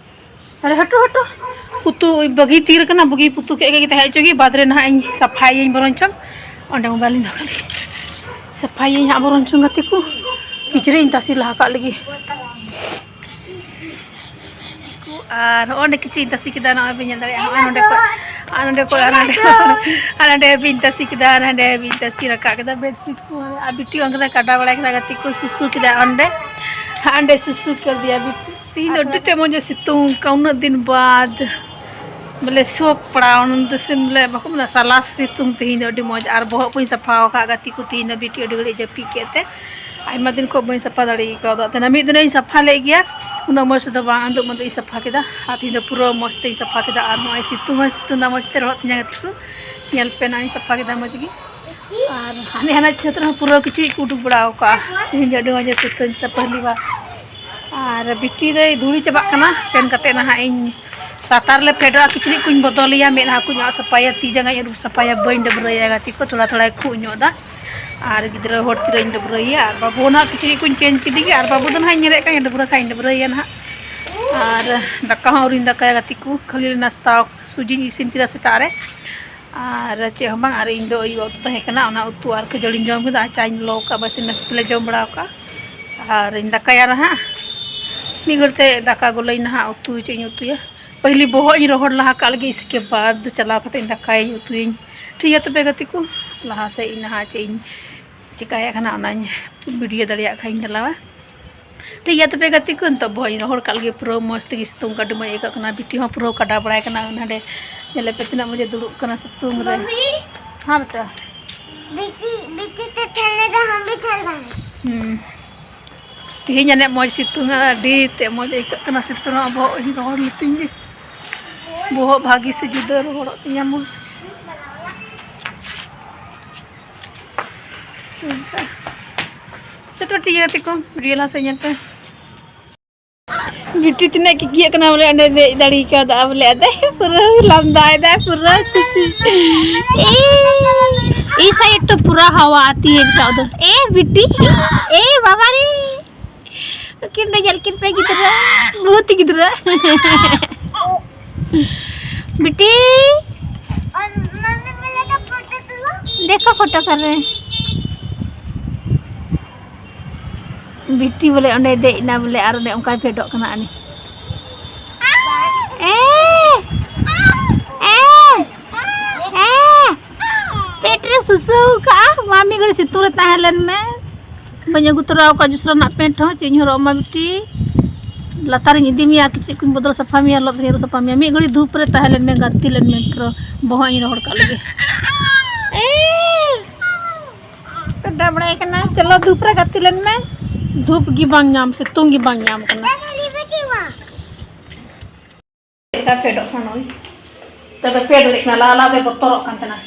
ᱟᱨᱮ ᱦᱟᱹᱴᱩ ᱦᱟᱹᱴᱩ, ᱯᱩᱛᱩ ᱵᱟᱹᱜᱤ ᱛᱤᱨ ᱠᱟᱱᱟ, ᱵᱟᱹᱜᱤ ᱯᱩᱛᱩ ᱠᱮᱫ ᱜᱮ ᱛᱟᱦᱮᱸ ᱦᱚᱪᱚ ᱜᱮ, ᱵᱟᱫᱽ ᱨᱮ ᱱᱟᱦᱟᱜ ᱤᱧ ᱥᱟᱯᱷᱟᱭᱟᱹᱧ ᱵᱚᱨᱚᱝ ᱪᱚᱝ᱾ ᱚᱸᱰᱮ ᱢᱳᱵᱟᱭᱤᱞ ᱤᱧ ᱫᱚᱦᱚ ᱠᱟᱜ ᱞᱮᱜᱮ᱾ ᱥᱟᱯᱷᱟᱭᱟᱹᱧ ᱦᱟᱸᱜ ᱵᱚᱨᱚᱝ ᱪᱚᱝ ᱜᱟᱛᱮ ᱠᱚ, ᱠᱤᱪᱨᱤᱡ ᱤᱧ ᱛᱟᱥᱮ ᱞᱟᱦᱟ ᱠᱟᱜ ᱞᱮᱜᱮ᱾ ᱟᱨ ᱦᱚᱸᱜᱼᱚ ᱱᱚᱸᱰᱮ ᱠᱤᱪᱨᱤᱡ ᱤᱧ ᱛᱟᱥᱮ ᱠᱮᱫᱟ, ᱱᱚᱜᱼᱚᱭ ᱵᱮᱱ ᱧᱮᱞ ᱫᱟᱲᱮᱭᱟᱜᱼᱟ, ᱦᱚᱸᱜᱼᱚᱭ ᱱᱚᱸᱰᱮ ᱠᱷᱚᱡ, ᱟᱨ ᱱᱚᱸᱰᱮ ᱠᱷᱚᱡ, ᱟᱨ ᱱᱚᱸᱰᱮ, ᱟᱨ ᱱᱚᱸᱰᱮ ᱦᱟᱹᱵᱤᱡ ᱤᱧ ᱛᱟᱥᱮ ᱠᱮᱫᱟ, ᱟᱨ ᱱᱚᱸᱰᱮ ᱦᱟᱹᱵᱤᱡ ᱤᱧ ᱛᱟᱥᱮ ᱨᱟᱠᱟᱵ ᱠᱮᱫᱟ ᱵᱮᱰᱥᱤᱴ ᱠᱚ᱾ ᱟᱨ ᱵᱤᱴᱤ ᱚᱱᱠᱟ ᱠᱟᱰᱟ ᱵᱟᱲᱟᱭ ᱠᱟᱱᱟ, ᱜᱟᱛᱮ ᱠᱚ ᱥᱩᱥᱩ ᱠᱮᱫᱟ ᱚᱸᱰᱮ, ᱦᱟᱸᱰᱮ ᱥᱩᱥᱩ ᱠᱮᱫᱮᱭᱟ ᱵᱤᱴᱤ᱾ ᱛᱤᱦᱤᱧ ᱫᱚ ᱟᱹᱰᱤ ᱛᱮᱫ ᱢᱚᱡᱽ ᱮ ᱥᱤᱛᱩᱝ ᱠᱟᱜ, ᱩᱱᱟᱹᱜ ᱫᱤᱱ ᱵᱟᱫᱽ ᱵᱚᱞᱮ ᱥᱚᱠ ᱯᱟᱲᱟᱣ ᱱᱚᱱᱛᱮ ᱥᱮ ᱵᱚᱞᱮ ᱵᱟᱠᱚ ᱢᱮᱱᱟ ᱥᱟᱞᱟᱥ ᱥᱤᱛᱩᱝ᱾ ᱛᱤᱦᱤᱧ ᱫᱚ ᱟᱹᱰᱤ ᱢᱚᱡᱽ, ᱟᱨ ᱵᱚᱦᱚᱜ ᱠᱚᱧ ᱥᱟᱯᱷᱟ ᱟᱠᱟᱫ ᱜᱟᱛᱮ ᱠᱚ, ᱛᱤᱦᱤᱧ ᱫᱚ ᱵᱤᱴᱤ ᱟᱹᱰᱤ ᱜᱷᱟᱹᱲᱤᱡ ᱡᱟᱹᱯᱤᱫ ᱠᱮᱫ ᱛᱮ ᱟᱭᱢᱟ ᱫᱤᱱ ᱠᱷᱚᱱ ᱵᱟᱹᱧ ᱥᱟᱯᱷᱟ ᱫᱟᱲᱮ ᱟᱠᱟᱣᱫᱟ᱾ ᱛᱟᱦᱮᱱᱟ ᱢᱤᱫ ᱫᱤᱱ ᱤᱧ ᱥᱟᱯᱷᱟ ᱞᱮᱫ ᱜᱮᱭᱟ, ᱩᱱᱟᱹᱜ ᱢᱚᱡᱽ ᱛᱮᱫᱚ ᱵᱟᱝ ᱟᱹᱫᱩᱜ ᱢᱟᱹᱫᱩᱜ ᱤᱧ ᱥᱟᱯᱷᱟ ᱠᱮᱫᱟ, ᱟᱨ ᱛᱤᱦᱤᱧ ᱫᱚ ᱯᱩᱨᱟᱹ ᱢᱚᱡᱽ ᱛᱮᱧ ᱥᱟᱯᱷᱟ ᱠᱮᱫᱟ᱾ ᱟᱨ ᱱᱚᱜᱼᱚᱭ ᱥᱤᱛᱩᱝ ᱦᱚᱸᱭ ᱥᱤᱛᱩᱝ ᱮᱫᱟ ᱢᱚᱡᱽ ᱛᱮ ᱨᱚᱦᱚᱲ ᱛᱤᱧᱟ ᱜᱟᱛᱮ ᱠᱚ, ᱧᱮᱞ ᱯᱮ ᱱᱚᱜᱼᱚᱭ ᱤᱧ ᱥᱟᱯᱷᱟ ᱠᱮᱫᱟ ᱢᱚᱡᱽ ᱜᱮ᱾ ᱟᱨ ᱦᱟᱱᱮ ᱦᱟᱱᱟ ᱪᱷᱟᱹᱛ ᱨᱮᱦᱚᱸ ᱯᱩᱨᱟᱹ ᱠᱤᱪᱨᱤᱡ ᱠᱚ ᱩᱰᱩᱠ ᱵᱟᱲᱟ ᱟᱠᱟᱫᱼᱟ, ᱛᱤᱦᱤᱧ ᱫᱚ ᱟᱹᱰᱤ ᱢᱚᱡᱽ ᱮ ᱥᱤᱛᱩᱝ ᱮᱫᱟ ᱯᱟᱹᱦᱞᱤ ᱵᱟᱨ᱾ ᱟᱨ ᱵᱤᱴᱤ ᱫᱚᱭ ᱫᱷᱩᱲᱤ ᱪᱟᱵᱟᱜ ᱠᱟᱱᱟ, ᱥᱮᱱ ᱠᱟᱛᱮ ᱱᱟᱦᱟᱜ ᱤᱧ ᱞᱟᱛᱟᱨ ᱞᱮ ᱯᱷᱮᱰᱚᱜᱼᱟ, ᱠᱤᱪᱨᱤᱡ ᱠᱚᱧ ᱵᱚᱫᱚᱞᱮᱭᱟ, ᱢᱮᱫᱦᱟ ᱠᱚᱧ ᱚᱜ ᱥᱟᱯᱷᱟᱭᱟ, ᱛᱤ ᱡᱟᱸᱜᱟᱧ ᱟᱹᱨᱩᱵ ᱥᱟᱯᱷᱟᱭᱟ, ᱵᱟᱹᱧ ᱰᱟᱹᱵᱽᱨᱟᱹᱭᱟ ᱜᱟᱛᱮ ᱠᱚ, ᱛᱷᱚᱲᱟ ᱛᱷᱚᱲᱟᱭ ᱠᱷᱩᱜ ᱧᱚᱜ ᱮᱫᱟ᱾ ᱟᱨ ᱜᱤᱫᱽᱨᱟᱹ ᱦᱚᱲ ᱛᱤᱨᱟᱹᱧ ᱰᱟᱹᱵᱽᱨᱟᱹᱭᱮᱭᱟ, ᱟᱨ ᱵᱟᱹᱵᱩ ᱱᱟᱦᱟᱜ ᱠᱤᱪᱨᱤᱡ ᱠᱚᱧ ᱪᱮᱧᱡᱽ ᱠᱮᱫᱮ ᱜᱮ, ᱟᱨ ᱵᱟᱹᱵᱩ ᱫᱚ ᱱᱟᱦᱟᱜ ᱤᱧ ᱧᱮᱞᱮᱫ ᱠᱟᱱ ᱰᱟᱹᱵᱽᱨᱟᱹ ᱠᱷᱟᱡ ᱤᱧ ᱰᱟᱹᱵᱽᱨᱟᱹᱭᱮᱭᱟ ᱱᱟᱦᱟᱜ᱾ ᱟᱨ ᱫᱟᱠᱟ ᱦᱚᱸ ᱟᱹᱣᱨᱤᱧ ᱫᱟᱠᱟᱭᱟ ᱜᱟᱛᱮ ᱠᱚ, ᱠᱷᱟᱹᱞᱤ ᱱᱟᱥᱛᱟ ᱥᱩᱡᱤᱧ ᱤᱥᱤᱱ ᱠᱮᱫᱟ ᱥᱮᱛᱟᱜ ᱨᱮ᱾ ᱟᱨ ᱪᱮᱫ ᱦᱚᱸ ᱵᱟᱝ, ᱟᱨ ᱤᱧ ᱫᱚ ᱟᱹᱭᱩᱵ ᱩᱛᱩ ᱛᱟᱦᱮᱸ ᱠᱟᱱᱟ, ᱚᱱᱟ ᱩᱛᱩ ᱟᱨ ᱠᱷᱟᱹᱡᱟᱹᱲᱤᱧ ᱡᱚᱢ ᱠᱮᱫᱟ, ᱟᱨ ᱪᱟᱧ ᱞᱚ ᱠᱟᱜᱼᱟ, ᱵᱟᱥ ᱤᱱᱟᱹ ᱠᱚᱜᱮ ᱞᱮ ᱡᱚᱢ ᱵᱟᱲᱟ ᱟᱠᱟᱜᱼᱟ᱾ ᱟᱨ ᱤᱧ ᱫᱟᱠᱟᱭᱟ ᱱᱟᱦᱟᱜ ᱢᱤᱫ ᱜᱷᱟᱹᱲᱤᱡ ᱛᱮ, ᱫᱟᱠᱟ ᱜᱚᱞᱟᱹᱧ ᱱᱟᱦᱟᱜ, ᱩᱛᱩ ᱪᱮᱫ ᱤᱧ ᱩᱛᱩᱭᱟ, ᱯᱟᱹᱦᱞᱤ ᱵᱚᱦᱚᱜ ᱤᱧ ᱨᱚᱦᱚᱲ ᱞᱟᱦᱟ ᱠᱟᱜ ᱞᱮᱜᱮ, ᱤᱥᱠᱮ ᱵᱟᱫᱽ ᱪᱟᱞᱟᱣ ᱠᱟᱛᱮ ᱤᱧ ᱫᱟᱠᱟᱭᱟᱹᱧ ᱩᱛᱩᱭᱟᱹᱧ᱾ ᱴᱷᱤᱠ ᱜᱮᱭᱟ ᱛᱚᱵᱮ ᱜᱟᱛᱮ ᱠᱚ, ᱞᱟᱦᱟ ᱥᱮᱫ ᱤᱧ ᱱᱟᱦᱟᱜ ᱪᱮᱫ ᱤᱧ ᱪᱮᱠᱟᱭᱮᱫ ᱠᱟᱱᱟ ᱚᱱᱟᱧ ᱵᱷᱤᱰᱤᱭᱳ ᱫᱟᱲᱮᱭᱟᱜ ᱠᱷᱟᱱ ᱤᱧ ᱰᱟᱞᱟᱣᱟ᱾ ᱴᱷᱤᱠ ᱜᱮᱭᱟ ᱛᱚᱵᱮ ᱜᱟᱛᱮ ᱠᱚ, ᱱᱤᱛᱚᱜ ᱵᱚᱦᱚᱜ ᱤᱧ ᱨᱚᱦᱚᱲ ᱠᱟᱜ ᱞᱮᱜᱮ, ᱯᱩᱨᱟᱹ ᱢᱚᱡᱽ ᱛᱮᱜᱮ ᱥᱤᱛᱩᱝ ᱠᱟᱱᱟ, ᱟᱹᱰᱤ ᱢᱚᱡᱽ ᱟᱹᱭᱠᱟᱹᱜ ᱠᱟᱱᱟ᱾ ᱵᱤᱴᱤ ᱦᱚᱸ ᱯᱩᱨᱟᱹ ᱠᱟᱰᱟ ᱵᱟᱲᱟᱭ ᱠᱟᱱᱟ, ᱱᱟᱰᱮ ᱧᱮᱞᱮ ᱯᱮ ᱛᱤᱱᱟᱹᱜ ᱢᱚᱡᱽ ᱮ ᱫᱩᱲᱩᱵ ᱠᱟᱱᱟ ᱥᱤᱛᱩᱝ ᱨᱮ᱾ ᱵᱤᱴᱤ, ᱦᱮᱸ ᱵᱮᱴᱟ᱾ ᱵᱤᱴᱤ, ᱵᱤᱴᱤ ᱛᱮ ᱛᱷᱮᱞᱮ ᱫᱚ ᱦᱟᱢ ᱵᱤ ᱛᱷᱮᱞ ᱵᱟᱝ᱾ ᱦᱩᱸ᱾ ᱛᱮᱦᱮᱧ ᱟᱱᱮ ᱢᱚᱡᱽ ᱥᱤᱛᱩᱝ ᱟ, ᱟᱹᱰᱤ ᱛᱮ ᱢᱚᱡᱽ ᱟᱹᱭᱠᱟᱹᱜ ᱠᱟᱱᱟ ᱥᱤᱛᱩᱝ ᱟ, ᱵᱚᱦᱚᱜ ᱤᱧ ᱨᱚᱦᱚᱲ ᱞᱤᱛᱤᱧ ᱜᱮ, ᱵᱚᱦᱚᱜ ᱵᱷᱟᱜᱮ ᱥᱮ ᱡᱩᱫᱟᱹ ᱨᱚᱦᱚᱲᱚᱜ ᱛᱤᱧᱟ ᱢᱚᱡᱽ᱾ ᱥᱮ ᱛᱚ ᱴᱷᱤᱠ ᱜᱮᱭᱟ ᱜᱟᱛᱮ ᱠᱚ, ᱵᱷᱤᱰᱤᱭᱳ ᱞᱟᱦᱟ ᱥᱮᱫ ᱧᱮᱞ ᱯᱮ᱾ ᱵᱤᱴᱤ ᱛᱤᱱᱟᱹᱜ ᱠᱤᱠᱤᱭᱟᱹᱜ ᱠᱟᱱᱟ ᱵᱚᱞᱮ, ᱚᱸᱰᱮ ᱫᱮᱡ ᱫᱟᱲᱮ ᱠᱟᱣᱫᱟ ᱵᱚᱞᱮ, ᱟᱫᱚ ᱯᱩᱨᱟᱹ ᱞᱟᱸᱫᱟᱭ ᱫᱟᱭ, ᱯᱩᱨᱟᱹ ᱠᱩᱥᱤ᱾ ᱮ, ᱤ ᱥᱟᱭᱤᱰ ᱛᱚ ᱯᱩᱨᱟᱹ ᱦᱟᱣᱟ ᱟᱛᱤ ᱦᱮ ᱵᱮᱴᱟ ᱩᱫᱷᱟᱨ᱾ ᱮ ᱵᱤᱴᱤ, ᱮ ᱵᱟᱵᱟ ᱨᱮ, ᱩᱱᱠᱤᱱ ᱫᱚ ᱧᱮᱞ ᱠᱤᱱ ᱯᱮ ᱜᱤᱫᱽᱨᱟᱹ, ᱵᱚᱦᱩᱛ ᱜᱤᱫᱽᱨᱟᱹ᱾ ᱵᱤᱴᱤ, देखो फोटो कर रहे हैं। ᱵᱤᱴᱤ ᱵᱚᱞᱮ ᱚᱸᱰᱮ ᱫᱮᱡ ᱮᱱᱟ ᱵᱚᱞᱮ, ᱟᱨ ᱚᱸᱰᱮ ᱚᱱᱠᱟᱭ ᱯᱷᱮᱰᱚᱜ ᱠᱟᱱᱟ ᱟᱹᱱᱤ᱾ ᱮ! ᱮ! ᱮ! ᱯᱮᱴ ᱨᱮ ᱥᱩᱥᱩ ᱠᱟᱜᱼᱟ᱾ ᱢᱟ ᱢᱤᱫ ᱜᱷᱟᱹᱲᱤ ᱥᱤᱛᱩᱝ ᱨᱮ ᱛᱟᱦᱮᱸ ᱞᱮᱱ ᱢᱮ᱾ ᱵᱟᱹᱧ ᱟᱹᱜᱩ ᱛᱚᱨᱟ ᱟᱠᱟᱫ ᱡᱩᱥᱨᱟ ᱨᱮᱱᱟᱜ ᱯᱮᱱᱴ ᱦᱚᱸ᱾ ᱪᱮᱫ ᱤᱧ ᱦᱚᱨᱚᱜ ᱟᱢᱟ ᱵᱤᱴᱤ? ᱞᱟᱛᱟᱨᱤᱧ ᱤᱫᱤ ᱢᱮᱭᱟ, ᱠᱤᱪᱨᱤᱡ ᱠᱚᱧ ᱵᱚᱫᱚᱞ ᱥᱟᱯᱷᱟ ᱢᱮᱭᱟ, ᱞᱚᱫ ᱦᱚᱧ ᱟᱹᱨᱩᱵ ᱥᱟᱯᱷᱟ ᱢᱮᱭᱟ᱾ ᱢᱤᱫ ᱜᱷᱟᱹᱲᱤ ᱫᱷᱩᱯ ᱨᱮ ᱛᱟᱦᱮᱸ ᱞᱮᱱ ᱢᱮ, ᱜᱟᱛᱮ ᱞᱮᱱ ᱢᱮ, ᱯᱩᱨᱟᱹ ᱵᱚᱦᱚᱜ ᱤᱧ ᱨᱚᱦᱚᱲ ᱠᱟᱜ ᱞᱮᱜᱮ᱾ ᱮ! ᱠᱟᱰᱟ ᱵᱟᱲᱟᱭ ᱠᱟᱱᱟ᱾ ᱪᱚᱞᱚ ᱫᱷᱩᱯ ᱨᱮ ᱜᱟᱛᱮ ᱞᱮᱱ ᱢᱮ᱾ ᱫᱷᱩᱯ ᱜᱮ ᱵᱟᱝ ᱧᱟᱢ, ᱥᱤᱛᱩᱝ ᱜᱮ ᱵᱟᱝ ᱧᱟᱢ ᱠᱟᱱᱟ᱾ ᱪᱮᱫ ᱞᱮᱠᱟ ᱯᱷᱮᱰᱚᱜ ᱠᱟᱱᱟ ᱱᱩᱭ? ᱛᱚᱵᱮ ᱯᱷᱮᱰ ᱞᱮᱫ ᱠᱟᱱᱟ, ᱞᱟᱦᱟ ᱞᱟᱦᱟ ᱫᱚᱭ ᱵᱚᱛᱚᱨᱚᱜ ᱠᱟᱱ ᱛᱟᱦᱮᱱᱟ᱾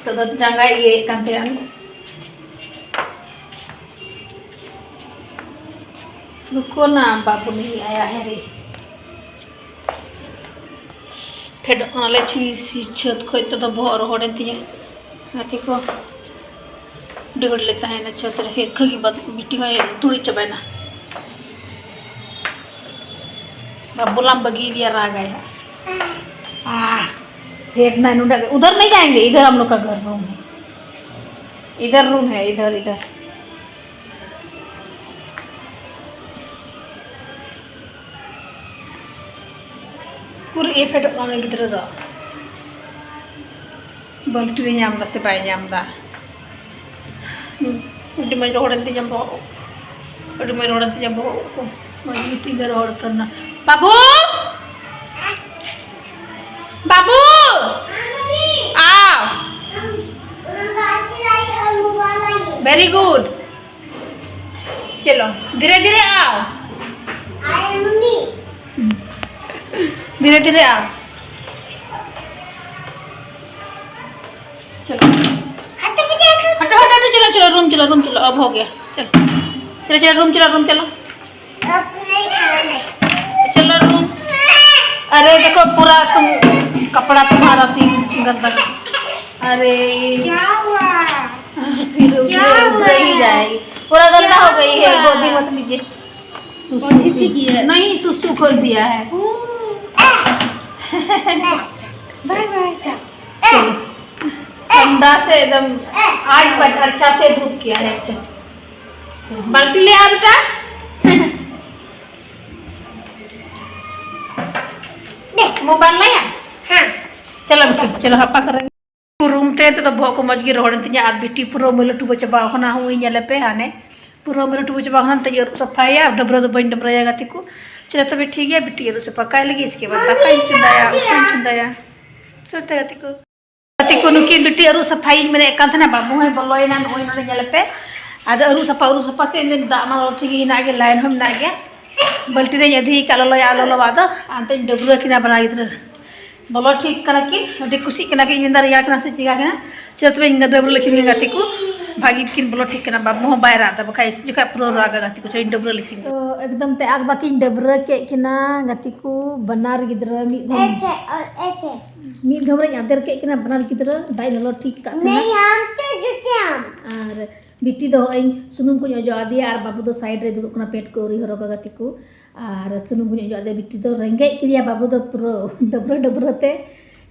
ᱛᱚ ᱫᱚ ᱡᱟᱸᱜᱟᱭ ᱤᱭᱟᱹᱭᱮᱫ ᱠᱟᱱ ᱛᱟᱦᱮᱱᱟ᱾ ᱨᱩᱠᱳ ᱱᱟ ᱵᱟᱵᱩ, ᱱᱤᱭ ᱟᱭᱟ ᱦᱮ ᱨᱮ᱾ ᱯᱷᱮᱰᱚᱜ ᱠᱟᱱᱟᱞᱮ ᱪᱷᱤ ᱪᱷᱤ ᱪᱷᱟᱹᱛ ᱠᱷᱚᱡ᱾ ᱛᱚ ᱫᱚ ᱵᱚᱦᱚᱜ ᱨᱚᱦᱚᱲᱮᱱ ᱛᱤᱧᱟᱹ᱾ ᱜᱟᱛᱮ ᱠᱚ, ᱟᱹᱰᱤ ᱜᱷᱟᱹᱲᱤᱡ ᱞᱮ ᱛᱟᱦᱮᱸᱭᱮᱱᱟ ᱪᱷᱟᱹᱛ ᱨᱮ᱾ ᱦᱤᱨᱠᱷᱟᱹ ᱜᱮ ᱵᱟᱫ-, ᱵᱤᱴᱤ ᱦᱚᱸᱭ ᱫᱩᱲᱩᱵ ᱪᱟᱵᱟᱭᱮᱱᱟ᱾ ᱵᱟᱵᱩᱞᱟᱢ ᱵᱟᱹᱜᱤᱭᱮᱫᱮᱭᱟ, ᱨᱟᱜᱟᱭ ᱦᱟᱸᱜ᱾ ᱟᱦ, ᱯᱷᱮᱰ ᱱᱟᱭ ᱱᱚᱰᱮ᱾ ᱩᱫᱷᱟᱨ ᱱᱟᱦᱤᱸ ᱡᱟᱭᱮᱸᱜᱮ, ᱤᱫᱷᱟᱨ ᱦᱟᱢ ᱞᱳᱜ ᱠᱟ ᱜᱷᱟᱨ ᱨᱩᱢ ᱦᱮ, ᱤᱫᱷᱟᱨ ᱨᱩᱢ ᱦᱮ, ᱤᱫᱷᱟᱨ, ᱤᱫᱷᱟᱨ᱾ ᱯᱩᱨᱟᱹ ᱮ ᱯᱷᱮᱰᱚᱜ ᱠᱟᱱᱟ ᱜᱤᱫᱽᱨᱟᱹ ᱫᱚ᱾ ᱵᱟᱹᱞᱴᱤ ᱨᱮ ᱧᱟᱢ ᱫᱟ ᱥᱮ ᱵᱟᱭ ᱧᱟᱢ ᱫᱟ? ᱟᱹᱰᱤ ᱢᱚᱡᱽ ᱨᱚᱦᱚᱲᱮᱱ ᱛᱤᱧᱟ ᱵᱚᱦᱚᱜ᱾ ᱟᱹᱰᱤ ᱢᱚᱡᱽ ᱨᱚᱦᱚᱲᱮᱱ ᱛᱤᱧᱟ ᱵᱚᱦᱚᱜ ᱠᱚ᱾ ᱢᱚᱡᱽ ᱜᱮ ᱛᱤᱧ ᱫᱚ ᱨᱚᱦᱚᱲ ᱩᱛᱟᱹᱨ ᱱᱟ᱾ ᱵᱟᱹᱵᱩ! ᱵᱟᱹᱵᱩ! ᱟᱣ! Very good. चलो, धीरे धीरे आओ। धीरे धीरे आओ। चलो। हटो, हटो, हटो, चलो, चलो, रूम चलो, रूम चलो, अब हो गया। चलो। चलो, चलो, रूम चलो, रूम चलो। अब नहीं खाना है। चलो रूम। अरे देखो, पूरा तुम कपड़ा तुम्हारा तीन गंदा। अरे क्या हुआ? फिर क्या उधर हुआ? उधर ही जाएगी। पूरा गंदा हो गई है, क्या हुआ? गोदी मत लीजिए। सुसु कौन सी चीज है? नहीं, सुसु कर दिया है। Bye bye. चलो। ठंडा से एकदम आठ बज अच्छा से धूप किया है। चल, बाल्टी ले आ बेटा। मोबाइल लाया? हाँ। चलो बेटा, चलो, ᱦᱟᱯᱟ ᱠᱚᱨᱮ᱾ ᱨᱩᱢ ᱛᱮ ᱱᱤᱛᱚᱜ ᱫᱚ ᱵᱚᱦᱚᱜ ᱠᱚ ᱢᱚᱡᱽ ᱜᱮ ᱨᱚᱦᱚᱲᱮᱱ ᱛᱤᱧᱟ᱾ ᱟᱨ ᱵᱤᱴᱤ ᱯᱩᱨᱟᱹ ᱢᱟᱹᱞᱟᱹ ᱴᱩᱵᱟᱹ ᱪᱟᱵᱟ ᱟᱠᱟᱱᱟ᱾ ᱦᱩᱭ ᱧᱮᱞᱮ ᱯᱮ ᱦᱟᱱᱮ ᱯᱩᱨᱟᱹ ᱢᱟᱹᱞᱟᱹ ᱴᱩᱵᱟᱹ ᱪᱟᱵᱟ ᱟᱠᱟᱱᱟ᱾ ᱱᱤᱛᱚᱜ ᱟᱹᱨᱩᱵ ᱥᱟᱯᱷᱟᱭᱟ, ᱰᱟᱹᱵᱽᱨᱟᱹ ᱫᱚ ᱵᱟᱹᱧ ᱰᱟᱹᱵᱽᱨᱟᱹᱭᱟ ᱜᱟᱛᱮ ᱠᱚ᱾ ᱪᱚᱞᱚ ᱛᱚᱵᱮ ᱴᱷᱤᱠ ᱜᱮᱭᱟ, ᱵᱤᱴᱤ ᱟᱹᱨᱩᱵ ᱥᱟᱯᱷᱟ ᱠᱟᱭ ᱞᱟᱹᱜᱤᱫ, ᱤᱥᱠᱮ ᱵᱟᱫ ᱫᱟᱠᱟᱧ ᱪᱚᱸᱫᱟᱭᱟ, ᱩᱛᱩᱧ ᱪᱚᱸᱫᱟᱭᱟ᱾ ᱪᱚᱞᱚ ᱛᱚ ᱜᱟᱛᱮ ᱠᱚ᱾ ᱜᱟᱛᱮ ᱠᱚ, ᱱᱩᱠᱤᱱ ᱵᱤᱴᱤ ᱟᱹᱨᱩᱵ ᱥᱟᱯᱷᱟᱭᱤᱧ ᱢᱮᱱᱮᱫ ᱠᱟᱱ ᱛᱟᱦᱮᱱᱟ, ᱵᱟᱹᱵᱩ ᱦᱚᱸᱭ ᱵᱚᱞᱚᱭᱮᱱᱟ, ᱱᱚᱜᱼᱚᱭ ᱱᱚᱰᱮ ᱧᱮᱞ ᱯᱮ᱾ ᱟᱫᱚ ᱟᱹᱨᱩᱵ ᱥᱟᱯᱷᱟ, ᱟᱹᱨᱩᱵ ᱥᱟᱯᱷᱟ ᱥᱮ ᱤᱧ ᱫᱟᱜ ᱢᱟ ᱞᱚᱞᱚ ᱴᱷᱤᱠ ᱜᱮ ᱦᱮᱱᱟᱜ ᱜᱮ, ᱞᱟᱭᱤᱱ ᱦᱚᱸ ᱢᱮᱱᱟᱜ ᱜᱮᱭᱟ᱾ ᱵᱟᱹᱞᱴᱤ ᱨᱮᱧ ᱟᱹᱫᱷᱤ ᱟᱠᱟᱫ ᱞᱚᱞᱚᱭᱟ, ᱞᱚᱞᱚᱣᱟᱜ ᱫᱚ᱾ ᱟᱨ ᱱᱤᱛᱚᱜ ᱤᱧ ᱰᱟᱹᱵᱽᱨᱟᱹ ᱠᱤᱱᱟ ᱵᱟᱱᱟᱨ ᱜᱤᱫᱽᱨᱟᱹ᱾ ᱵᱚᱞᱚ ᱴᱷᱤᱠ ᱠᱟᱱᱟ ᱠᱤᱱ, ᱟᱹᱰᱤ ᱠᱩᱥᱤᱜ ᱠᱟᱱᱟ ᱠᱤᱱ, ᱤᱧ ᱢᱮᱱᱫᱟ ᱨᱮᱭᱟᱲ ᱠᱟᱱᱟ ᱥᱮ ᱪᱤᱠᱟ ᱠᱟᱱᱟ᱾ ᱪᱚ ᱛᱚᱵᱮ ᱤᱧ ᱰᱟᱹᱵᱽᱨᱟᱹ ᱞᱮᱠᱤᱱ ᱜᱮ ᱜᱟᱛᱮ ᱠᱚ, ᱵᱷᱟᱹᱜᱤ ᱠᱤᱱ ᱵᱚᱞᱚ ᱴᱷᱤᱠ ᱠᱟᱱᱟ᱾ ᱵᱟᱹᱵᱩ ᱦᱚᱸ ᱵᱟᱭ ᱨᱟᱜ ᱮᱫᱟ, ᱵᱟᱠᱷᱟᱡ ᱤᱥᱤ ᱡᱚᱠᱷᱟᱡ ᱯᱩᱨᱟᱹ ᱨᱟᱜᱟ ᱜᱟᱛᱮ ᱠᱚ᱾ ᱪᱚ ᱤᱧ ᱰᱟᱹᱵᱽᱨᱟᱹ ᱞᱮᱠᱤᱱ ᱜᱮ᱾ ᱛᱚ ᱮᱠᱫᱚᱢ ᱛᱮ ᱟᱠ ᱵᱟᱠᱤᱱ ᱰᱟᱹᱵᱽᱨᱟᱹ ᱠᱮᱫ ᱠᱤᱱᱟ ᱜᱟᱛᱮ ᱠᱚ, ᱵᱟᱱᱟᱨ ᱜᱤᱫᱽᱨᱟᱹ ᱢᱤᱫ ᱫᱷᱟᱣ᱾ ᱮᱪᱷᱮ, ᱮᱪᱷᱮ᱾ ᱢᱤᱫ ᱫᱷᱟᱣ ᱨᱮᱧ ᱟᱫᱮᱨ ᱠᱮᱫ ᱠᱤᱱᱟ ᱵᱟᱱᱟᱨ ᱜᱤᱫᱽᱨᱟᱹ, ᱫᱟᱜ ᱤᱧ ᱞᱚᱞᱚ ᱴᱷᱤᱠ ᱠᱟᱜ ᱠᱤᱱᱟ᱾ ᱟᱨ ᱵᱤᱴᱤ ᱫᱚ ᱦᱚᱸᱜᱼᱚᱭ ᱥᱩᱱᱩᱢ ᱠᱚᱧ ᱚᱡᱚᱜ ᱟᱫᱮᱭᱟ ᱟᱨ ᱵᱟᱹᱵᱩ ᱫᱚ ᱥᱟᱭᱤᱰ ᱨᱮ ᱫᱩᱲᱩᱵ ᱠᱟᱱᱟ, ᱯᱮᱱᱴ ᱠᱚ ᱟᱹᱣᱨᱤ ᱦᱚᱨᱚᱜᱟ ᱜᱟᱛᱮ ᱠᱚ᱾ ᱟᱨ ᱥᱩᱱᱩᱢ ᱠᱚᱧ ᱚᱡᱚᱜ ᱟᱫᱮᱭᱟ, ᱵᱤᱴᱤ ᱫᱚ ᱨᱮᱸᱜᱮᱡ ᱠᱮᱫᱮᱭᱟ ᱵᱟᱹᱵᱩ ᱫᱚ ᱯᱩᱨᱟᱹ ᱰᱟᱹᱵᱽᱨᱟᱹ ᱰᱟᱹᱵᱽᱨᱟᱹ ᱛᱮ᱾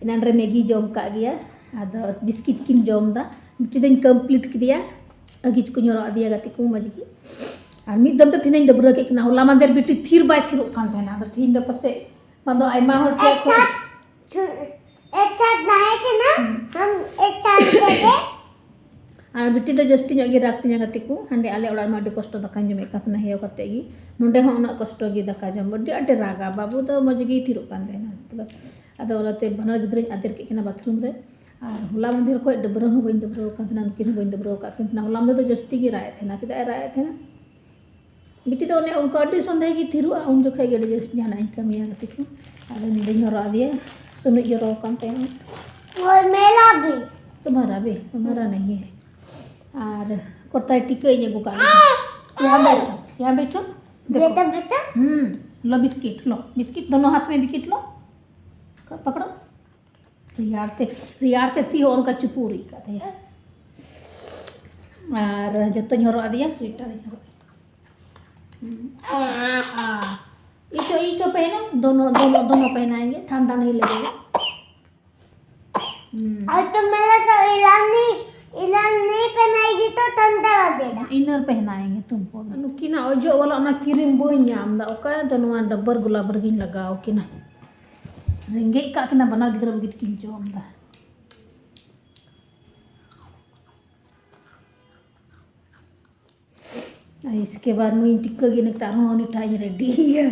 ᱮᱱᱟᱱ ᱨᱮ ᱢᱮᱜᱤ ᱡᱚᱢ ᱠᱟᱜ ᱜᱮᱭᱟ, ᱟᱫᱚ ᱵᱤᱥᱠᱤᱴ ᱠᱤᱱ ᱡᱚᱢ ᱮᱫᱟ᱾ ᱵᱤᱴᱤ ᱫᱚᱧ ᱠᱚᱢᱯᱞᱤᱴ ᱠᱮᱫᱮᱭᱟ, ᱟᱹᱜᱤᱪ ᱠᱚᱧ ᱦᱚᱨᱚᱜ ᱟᱫᱮᱭᱟ ᱜᱟᱛᱮ ᱠᱚ ᱢᱚᱡᱽ ᱜᱮ᱾ ᱟᱨ ᱢᱤᱫ ᱫᱚᱢ ᱛᱮ ᱛᱮᱦᱮᱧ ᱰᱟᱹᱵᱽᱨᱟᱹ ᱠᱮᱫ ᱠᱤᱱᱟ᱾ ᱦᱚᱞᱟ ᱢᱟᱫᱷᱮᱨ ᱵᱤᱴᱤ ᱛᱷᱤᱨ ᱵᱟᱭ ᱛᱷᱤᱨᱚᱜ ᱠᱟᱱ ᱛᱟᱦᱮᱱᱟ, ᱟᱫᱚ ᱛᱮᱦᱮᱧ ᱫᱚ ᱯᱟᱥᱮᱡ ᱵᱟᱝ ᱫᱚ ᱟᱭᱢᱟ ᱦᱚᱲ ᱴᱷᱮᱱ ᱠᱷᱚᱱ एक साथ नहाए थे ना, हम एक साथ थे। ᱟᱨ ᱵᱤᱴᱤ ᱫᱚ ᱡᱟᱹᱥᱛᱤ ᱧᱚᱜ ᱜᱮ ᱨᱟᱜᱽ ᱛᱤᱧᱟ ᱜᱟᱛᱮ ᱠᱚ᱾ ᱦᱟᱸᱰᱮ ᱟᱞᱮ ᱚᱲᱟᱜ ᱨᱮᱢᱟ ᱟᱹᱰᱤ ᱠᱚᱥᱴᱚ ᱫᱟᱠᱟᱧ ᱡᱚᱢᱮᱫ ᱠᱟᱱ ᱛᱟᱦᱮᱱᱟ ᱦᱮᱣ ᱠᱟᱛᱮ ᱜᱮ᱾ ᱱᱚᱸᱰᱮ ᱦᱚᱸ ᱩᱱᱟᱹᱜ ᱠᱚᱥᱴᱚ ᱜᱮ ᱫᱟᱠᱟ ᱡᱚᱢ, ᱟᱹᱰᱤ ᱟᱸᱴᱮ ᱨᱟᱜᱟ᱾ ᱵᱟᱹᱵᱩ ᱫᱚ ᱢᱚᱡᱽ ᱜᱮᱭ ᱛᱷᱤᱨᱚᱜ ᱠᱟᱱ ᱛᱟᱦᱮᱱᱟ᱾ ᱢᱚᱛᱞᱚᱵ, ᱟᱫᱚ ᱚᱱᱟᱛᱮ ᱵᱟᱱᱟᱨ ᱜᱤᱫᱽᱨᱟᱹᱧ ᱟᱫᱮᱨ ᱠᱮᱫ ᱠᱤᱱᱟ ᱵᱟᱛᱷᱨᱩᱢ ᱨᱮ᱾ ᱟᱨ ᱦᱚᱞᱟ ᱢᱟᱫᱷᱮᱨ ᱠᱷᱚᱱ ᱰᱟᱹᱵᱽᱨᱟᱹ ᱦᱚᱸ ᱵᱟᱹᱧ ᱰᱟᱹᱵᱽᱨᱟᱹ ᱟᱠᱟᱱ ᱛᱟᱦᱮᱱᱟ, ᱱᱩᱠᱤᱱ ᱦᱚᱸ ᱵᱟᱹᱧ ᱰᱟᱹᱵᱽᱨᱟᱹ ᱟᱠᱟᱫ ᱠᱤᱱ ᱛᱟᱦᱮᱱᱟ᱾ ᱦᱚᱞᱟ ᱢᱟᱫᱷᱮᱨ ᱫᱚ ᱡᱟᱹᱥᱛᱤ ᱜᱮ ᱨᱟᱜ ᱮᱫ ᱛᱟᱦᱮᱱᱟ᱾ ᱪᱮᱫᱟᱜ ᱮ ᱨᱟᱜ ᱮᱫ ᱛᱟᱦᱮᱱᱟ? ᱵᱤᱴᱤ ᱫᱚ ᱚᱱᱮ ᱚᱱᱠᱟ ᱟᱹᱰᱤ ᱥᱚᱱᱫᱷᱮ ᱜᱮ ᱛᱷᱤᱨᱚᱜᱼᱟ, ᱩᱱ ᱡᱚᱠᱷᱮᱡ ᱜᱮ ᱟᱹᱰᱤ ᱡᱟᱹᱥᱛᱤ ᱡᱟᱦᱟᱱᱟᱜ ᱤᱧ ᱠᱟᱹᱢᱤᱭᱟ ᱜᱟᱛᱮ ᱠᱚ᱾ ᱟᱫᱚ ᱧᱤᱫᱟᱹᱧ ᱦᱚᱨᱚᱜ ᱟᱫᱮᱭᱟ, ᱥᱩᱱᱩᱡ ᱡᱚᱨᱚ ᱟᱠᱟᱱ ᱛᱟᱭᱟ᱾ और मेरा भी। तुम्हारा भी? तुम्हारा नहीं है। ᱟᱨ ᱠᱚᱨᱛᱟᱭ ᱴᱤᱠᱟᱹ ᱤᱧ ᱟᱹᱜᱩ ᱠᱟᱜ ᱞᱮᱭᱟ᱾ यहाँ बैठो, यहाँ बैठो। बेटा, बेटा। हम्म। लो बिस्किट, लो बिस्किट, दोनों हाथ में बिस्किट लो। पकड़ो। ᱨᱮᱭᱟᱲ ᱛᱮ, ᱨᱮᱭᱟᱲ ᱛᱮ ᱛᱤ ᱦᱚᱸ ᱚᱱᱠᱟ ᱪᱩᱯᱩᱜ ᱨᱤᱜ ᱠᱟᱜ ᱛᱟᱭᱟ᱾ ᱟᱨ ᱡᱚᱛᱚᱧ ᱦᱚᱨᱚᱜ ᱟᱫᱮᱭᱟ, ᱥᱩᱭᱮᱴᱟᱨᱤᱧ ᱦᱚᱨᱚᱜ᱾ ᱦᱩᱸ᱾ ᱤᱪᱷᱚ, ᱤᱪᱷᱚ ᱯᱮᱦᱱᱟ, ᱫᱚᱱᱚ, ᱫᱚᱱᱚ, ᱫᱚᱱᱚ ᱯᱮᱦᱱᱟᱭᱮᱸᱜᱮ, ᱴᱷᱟᱱᱰᱟ ᱱᱟᱦᱤ ᱞᱟᱜᱮᱜᱟ᱾ ᱦᱩᱸ᱾ और तो मेरा तो इलानी, इलानी पहनाएगी तो ठंडा लगेगा। इनर ᱯᱮᱦᱱᱟᱭᱮᱸᱜᱮ ᱛᱩᱢᱠᱳ ᱜᱮ᱾ ᱱᱩᱠᱤᱱᱟᱜ ᱚᱡᱚᱜ ᱣᱟᱞᱟ ᱚᱱᱟ ᱠᱨᱤᱢ ᱵᱟᱹᱧ ᱧᱟᱢ ᱮᱫᱟ᱾ ᱚᱠᱟᱨᱮ ᱫᱚ ᱱᱚᱣᱟ ᱰᱟᱵᱚᱨ ᱜᱩᱞᱟᱵ ᱨᱮᱜᱮᱧ ᱞᱟᱜᱟᱣ ᱠᱤᱱᱟ᱾ ᱨᱮᱸᱜᱮᱡ ᱠᱟᱜ ᱠᱤᱱᱟ ᱵᱟᱱᱟᱨ ᱜᱤᱫᱽᱨᱟᱹ ᱵᱩᱜᱤ ᱛᱮᱠᱤᱱ ᱡᱚᱢ ᱮᱫᱟ᱾ इसके बाद ᱱᱩᱭ ᱴᱤᱠᱟᱹ ᱜᱮ ᱱᱮᱛᱟᱨ ᱦᱚᱸ ᱩᱱᱤ ᱴᱷᱮᱱ ᱤᱧ ᱨᱮᱰᱤᱭᱟ᱾